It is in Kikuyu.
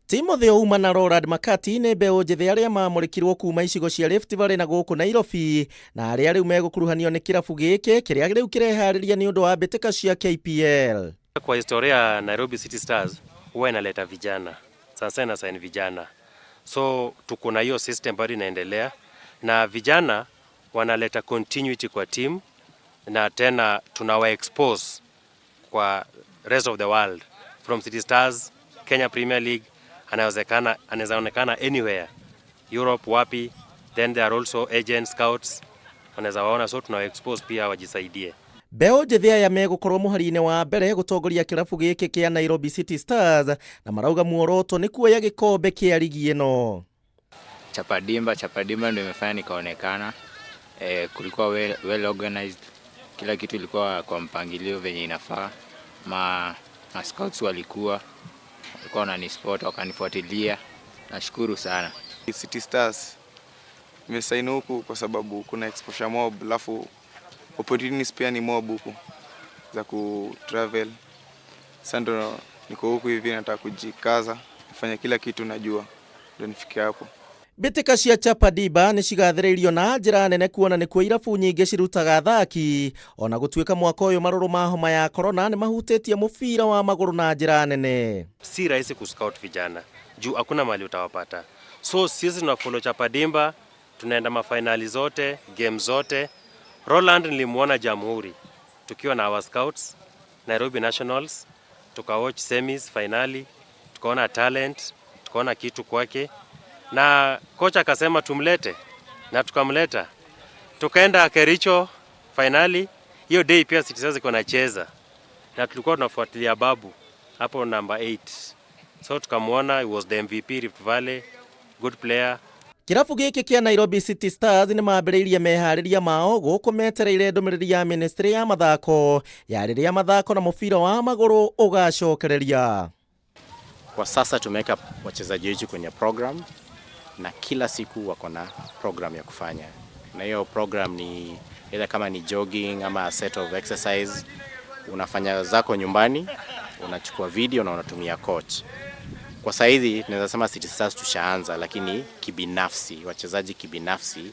Timothy Ouma na Roland Makati nĩ mbeũ njĩthĩ arĩa mamũrĩkirwo kuma icigo cia Rift Valley na gũkũ Nairobi, na arĩa rĩu megũkuruhanio nĩ kĩrabu gĩkĩ kĩrĩa rĩu kĩreharĩria nĩ ũndũ wa mbĩtĩka cia KPL. Kwa historia ya Nairobi City Stars huwa inaleta vijana sasa, ina sign vijana, so tuko na hiyo system bado inaendelea, na vijana wanaleta continuity kwa team, na tena tunawa expose kwa rest of the world from City Stars, Kenya Premier League, anawezekana anaweza onekana anywhere Europe, wapi. Then there are also agent scouts wanaweza waona, so tunawa expose pia wajisaidie. Mbeũ njĩthĩ aya megũkorwo mũhari-inĩ wa mbere gũtongoria kĩrabu gĩkĩ kĩa Nairobi City Stars, na marauga muoroto nĩ kuoya gĩkombe kĩa ligi ĩno. Chapadimba, Chapadimba ndio imefanya nikaonekana. Kulikuwa well organized, kila kitu ilikuwa kwa mpangilio venye inafaa. Ma scouts walikuwa wananispot, wakanifuatilia. Nashukuru sana. City Stars nimesaini huku kwa sababu kuna exposure mob, alafu opportunities pia ni mob huku za ku travel. Sasa ndo niko huku hivi, nataka kujikaza nifanye kila kitu najua ndo nifike hapo. Mbĩtĩka cia Chapadimba nĩ cigathĩrĩirio na njĩra nene kuona nĩkuo irabu nyingĩ cirutaga athaki, ona gũtuĩka mwaka ũyũ marũrũ ma homa ya korona nĩ mahutĩtie mũbira wa magũrũ na njĩra nene. Si rahisi kuscout vijana juu hakuna mahali utawapata, so sisi tuna follow Chapadimba, tunaenda mafinali zote, game zote. Roland nilimuona Jamhuri tukiwa na our scouts Nairobi Nationals, tukawatch semis, finali, tukaona talent, tukaona kitu kwake, na kocha akasema tumlete na tukamleta, tukaenda Kericho finali. Hiyo day pia City Stars iko nacheza na tulikuwa tunafuatilia Babu hapo number 8, so tukamwona, he was the MVP Rift Valley, good player. Kĩrabu gĩkĩ kĩa Nairobi City Stars nĩ mambĩrĩirie meharĩria mao gũkũ metereire ndũmĩrĩri ya ministry ya mathako ya rĩrĩa mathako na mũbira wa magũrũ ũgacokereria. Kwa sasa tumeweka wachezaji wetu kwenye program na kila siku wako na program ya kufanya, na hiyo program ni either kama ni jogging ama a set of exercise unafanya zako nyumbani, unachukua video na unatumia coach. Kwa saizi tunaweza sema City Stars tushaanza, lakini kibinafsi, wachezaji kibinafsi